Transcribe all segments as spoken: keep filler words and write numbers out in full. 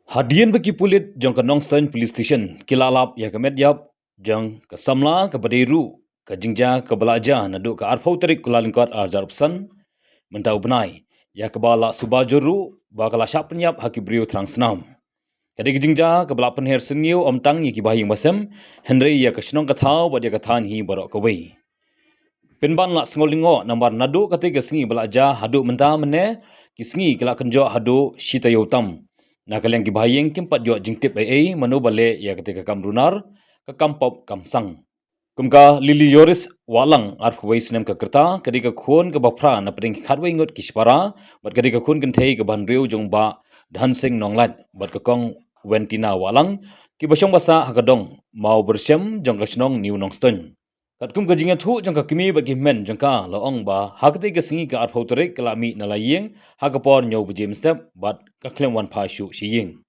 Hadien ba ki pulit jong ka Nongstoiñ Police Station ki la lap ïa ka met ïap jong ka samla kaba dei ruh ka jingjia kaba la jia naduh ka arphew tarik Kyllalyngkot arhajar arphew san, mynta u bnai, ïa kaba la suba jur ruh ba ka la shah pynïap ha ki briew thrang snam. Ka dei ka jingjia kaba la pynher sniew ym tang ïa ki bahaïing bahasem, hynrei ïa ka shnong ka thaw bad ïa ka thaiñ hi baroh kawei. Pynban la sngewlyngngoh namar naduh katei ka sngi ba la jia haduh mynta mynne, ki sngi ki la kynjoh haduh shi taïew tam. Na ka liang ki bahaïing kim pat ïoh jingtip ei ei mano ba leh ïa katei ka kam runar, ka kam pop kam sang. Kum ka Lily Yoris Wahlang, arphew wei snem ka rta, ka dei ka khun kaba phra na pdeng ki khatwei ngut ki shipara, bad ka dei ka khun kynthei kaba hynriew jong Bah Dhan Singh Nonglait bad ka Kong Wentina Wahlang, kiba shong ba sah ha ka dong Mawbyrshem jong ka shnong New Nongstoiñ. Katkum ka jingïathuh jong ka kmie bad ki hynmen jong ka, la ong ba ha katei ka sngi ka arphew tarik ka la mih na la ïing ha ka por hynñiew baje mynstep bad ka khlem wan phai shuh sha ïing.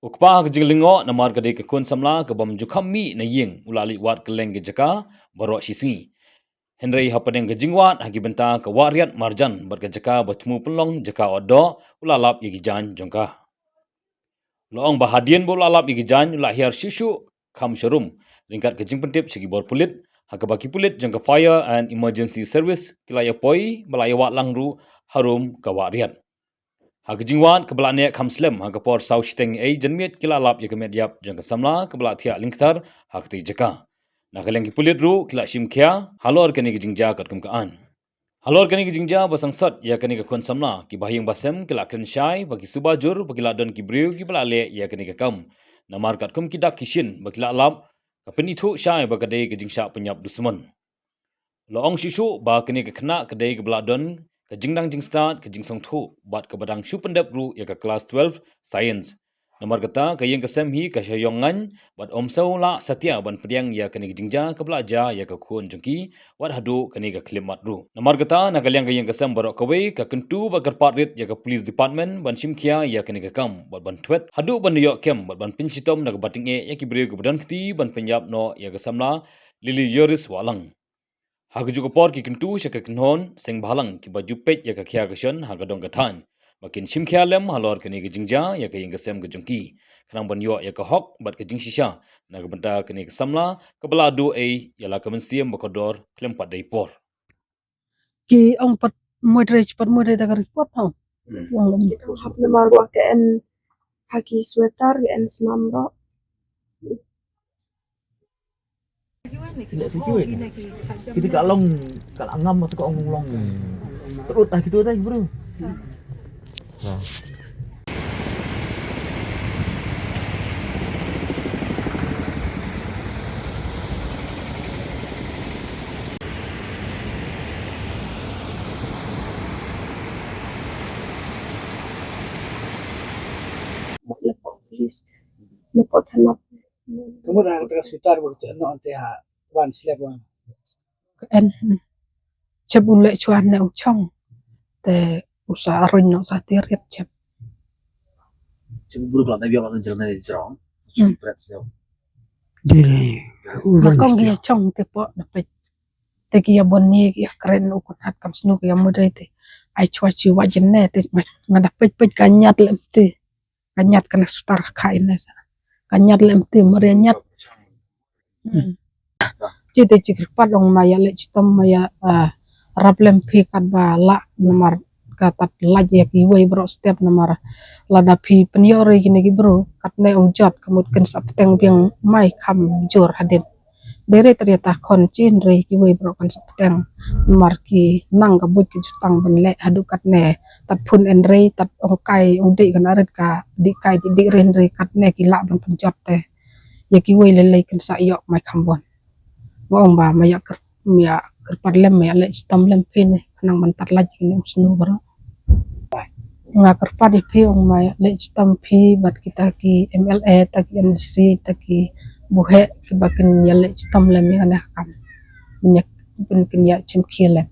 U kpa ha ka jinglyngngoh namar ka dei ka khun samla kabym ju kham mih na ïing, u la leit wad kylleng ka jaka baroh shi sngi. Hynrei hapdeng ka jingwad ha ki bynta ka wah riat marjan bad ka jaka ba thmu pynlong jaka ot doh, u la lap ïa ki jaiñ jong ka. La ong ba hadien ba u la lap ïa ki jaiñ, u la hiar shuh shuh kham sharum, ryngkat ka jingpyntip sha ki bor pulit, ha kaba ki pulit jong ka Fire and Emergency Service ki la ïa poi bad la ïa wad lang ruh harum ka wah riat. Ha ka jingwad kaba la neh kham slem, ha ka por saw shiteng ei janmiet, ki la lap ïa ka met ïap jong ka samla kaba la thiah lyngkthar ha katei jaka. Na ka liang ki pulit ruh ki la shim khia halor kane ka jingjia katkum ka aiñ. Halor kane ka jingjia ba sangsot ïa kane ka khun samla, ki bahaïing bahasem ki la kren shai ba ki suba jur ba ki la don ki briew kiba la leh ïa kane ka kam, namar katkum ki dak ki shin ba ki la lap, ka pynithuh shai ba ka dei ka jingshah pynïap dusmon. La ong shuh shuh ba kane ka khynnah ka dei kaba la don ka jingnang jingstad, ka jingsngewthuh bad kaba dang shu pyndep ruh ïa ka klas twelve science. Namar kata ka ïing ka sem hi ka sha ïong ngaiñ bad ym sngewlah satia ban pdiang ïa kane ka jingjia kaba la jia ïa ka khun jong ki, wat haduh kane ka khyllipmat ruh. Namar kata na ka liang ka ïing ka sem baroh kawei ka kyntu bad kyrpad rit ïa ka police department ban shim khia ïa kane ka kam bad ban thwet haduh ban ïoh kem bad ban pynshitom na kaba tyngeh ïa ki briew kiba don kti ban pynïap noh ïa ka samla Lily Yoris Wahlang. Ha kajuh ka por ki kyntu sha ka kynhun seng bhalang kiba ju peit ïa ka khia ka shon ha ka dong ka thaiñ ba kin shim khia lem halor kane ka jingjia ïa ka ïing ka sem ka jong ki, khnang ban ïoh ïa ka hok bad ka jingshisha na ka bynta kane ka samla kaba la duh ei ïa la ka mynsiem ba kordor khlem pat dei por. Ki ong pat muidrei, pat muidrei da ka report ha. Ong lem. Ki ong hap namar wa ka en ha ki sweater, ka en snam ro. Kita ka long, ka la ngam tu ka ong long. Terus ah gitu dah bro. Lepoh polis, lepoh thana. Kamu dah kata sutar berkecil no ante ha wan slep wan. Ka en, hmm. Chep u leh chuan ne u chong. Te u sa arun no sa tiar riat chep. Chep buru kelak da biar kelak da jalan aja jerong. Hmm. Chep bret sel. Diri. Ma kong ki ïa chong te pok da peit. Te ki ïa bon ni ki ïa kren u kun hat kam snu ki ïa mudrei te. Ai chua chi wa jin ne te nga da peit peit ka ñiat lem te. Ka ñiat ka na sutar ka khai ne sa. Ka ñiat lem te mare ñiat. Hmm. Chi te chi kyrpad ong ma ïa leh chitom ma ïa, ah, rap lem phi kat ba lah namar ka tat laj ïa kiwei bro step namar lada phi pynïoh re kine ki bro kat ne ong jot ka mut kin sa pteng biang mai kham jur hadit. Dere tria ta khon chin re kiwei bro kan sa pteng namar ki nang ka buit ka jutang ban leh haduh kat ne tat phun en re tat ong kai ong dei kan arit ka di kai di di ren re kat ne ki lah ban pynjot te. Ïa kiwei lei lei kin sa ïoh mai kham bon. Nga ong ba ma ïa kyrpad lem ma ïa leh chitom lem phi ne khnang ban tat laj kine ong snu bro. Nga kyrpad ïa phi ong ma ïa leh chitom phi bad kita ki M L A ta ki M D C ta ki buhek kiba kin ïa leh chitom lem ïa kane ka kam. Kin ïa chim khia lem.